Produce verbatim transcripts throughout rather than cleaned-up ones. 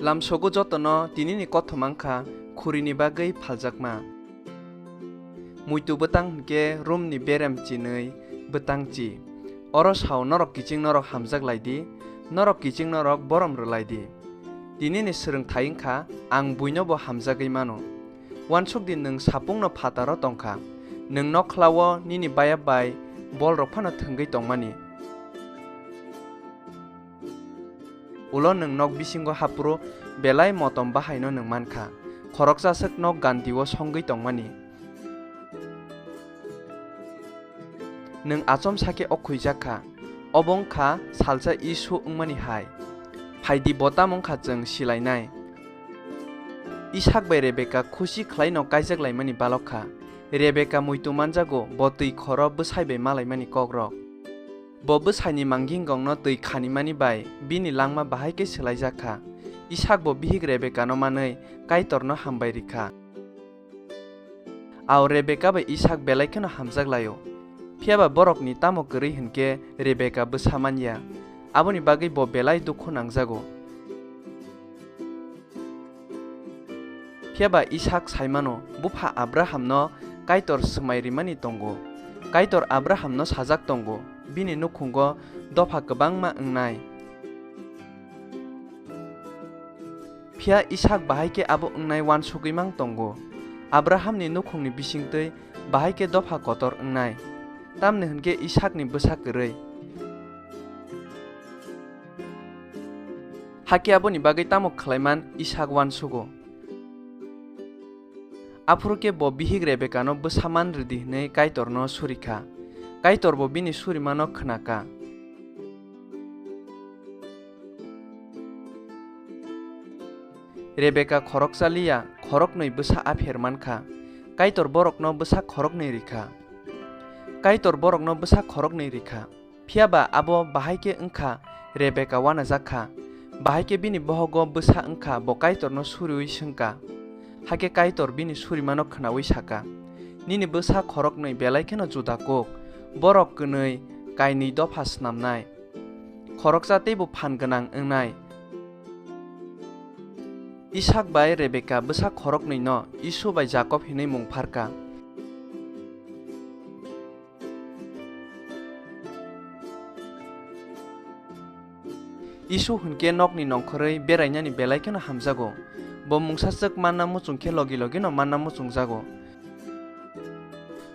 Lamsogo jotono tinini kothoma wngkha khurini bagwi phaljakma. Muitu bwtang hwnkhe rumni berem chinwi bwtang chi. Oro sao norok kiching norok hamjak lai di, norok kiching norok borom rw lai di. Tinini swrwngthai wngkha, ang buino bo hamjagwi mano. Uansuk di nwng sapungno phataro tongkha, nwng nokhlao nini bayap bai bolrok phano thwngwi tongmani. Ulo nwng nok bisingo haphuru belai motom bahaino nwng mankha, khoroksa swk nok gantio songwi tongmani. Nwng achomsa khe okhwijak kha, obo wngkha salsa Isu wngmani hai. Phaidi bo tamo wngkha chwng silainai. Isak bai Rebeka khusi khlaino kaijak laimani balok kha. Rebeka muitu manjago, bo twi khoro bwsai bai malaimani kokrok. Bo bwsaini manggingongno twi khanimani bai bini langma bahai khe swlaijak kha. Isak bo bihik Rebekano manwi Kaitorno hambai rikha. Ao Rebeka bai Isak belai kheno hamjak laio. Phiya ba borokni tamo kwrwi hinkhe Rebeka bwsa man ya. Aboni bagwi bo belai dukhu nangjago. Phiya ba Isak sai mano, bupha Abrahamno Kaitor swmai rimani tongo. Kaitor Abrahamno sajak tongo, bini nukhungo dopha kwbangma wngnai. Phiya Isak bahai khe abo wngnai uansugwi mang tongo. Abrahamni nukhungni bisingtwi bahai khe dopha kotor wngnai, tamni hwn khe Isakni bwsa kwrwi. Hakhe aboni bagwi tamo khlaiman Isak uansugo. Aphuru khe bo bihik Rebekano bwsa man rwdi hwnwi Kaitorno suri kha. Kaitor bo bini surimano khna kha. Rebeka khoroksa liya, khoroknwi bwsa apher man kha. Kaitor borokno bwsa khoroknwi rikha. Kaitor borokno bwsa khoroknwi rikha. Phiya ba abo bahai khe wngkha, Rebeka uanajak kha. Bahai khe bini bohogo bwsa wngkha, bo Kaitorno suriui swngkha. Hakhe Kaitor bini surimano khnaui saka, "Nini bwsa khoroknwi belai kheno juda kuk, borok kwnwi kainwi dopha snamnai." Khoroksa teibo phan gwnang wngnai. Isak bai Rebeka bwsa khoroknwino Isu bai Jakob hinwi mung pharka. Isu hwnkhe nokni nongkhorwi berainani belai kheno hamjago. Bo mungsaswk manna muchung khe logi logino manna muchungjago.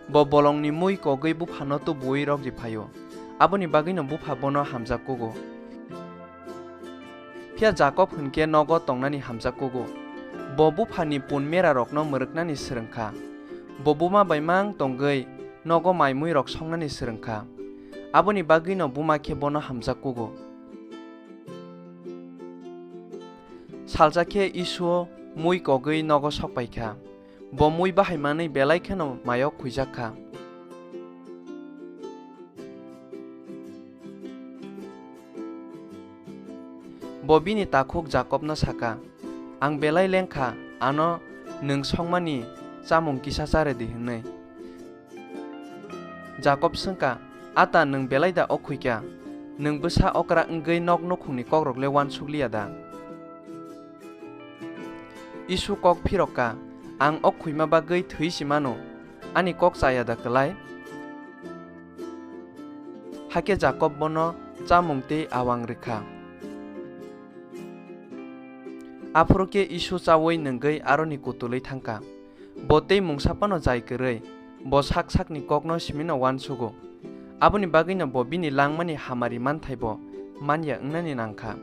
Bo bolongni mui kogwi buphano tubuui rwkdi phaio, aboni bagwino bupha bono hamjak kugo. Phiya Jakob hwnkhe nogo tongnani hamjak kugo. Bo buphani pun merarokno mwrwknani swrwng kha. Bo buma bai mang tongwi nogo mai muirok songnani swrwng kha. Aboni bagwino buma khe bono hamjak kugo. Salsa khe Isuo mui kogwi nogo sok pai kha. Bo mui bahai manwi belai kheno maio khuijak kha. Bo bini takhuk Jakobno saka, "Ang belai leng kha, ano nwng songmani chamung kisa cha rw di," hwnwi. Jakob swngkha, "Ata nwng belai da okhui kha? Nwng bwsa okra wngwi nok nukhungni kokrok le uansuk liya da?" Isu kok phirok kha, "Ang okhuima bagwi thwi si mano, ani kok cha ya da kwlai?" Hakhe Jakob bono chamung tei awang rw kha. Aphuru khe Isu chaui nwngwi aroni kutulwi thang kha. Bo tei mungsa phano jai kwrwi, bo sak sakni kokno simino uansugo. Aboni bagwino bo bini langmani hamari manthai bo man ya wngnani nang kha.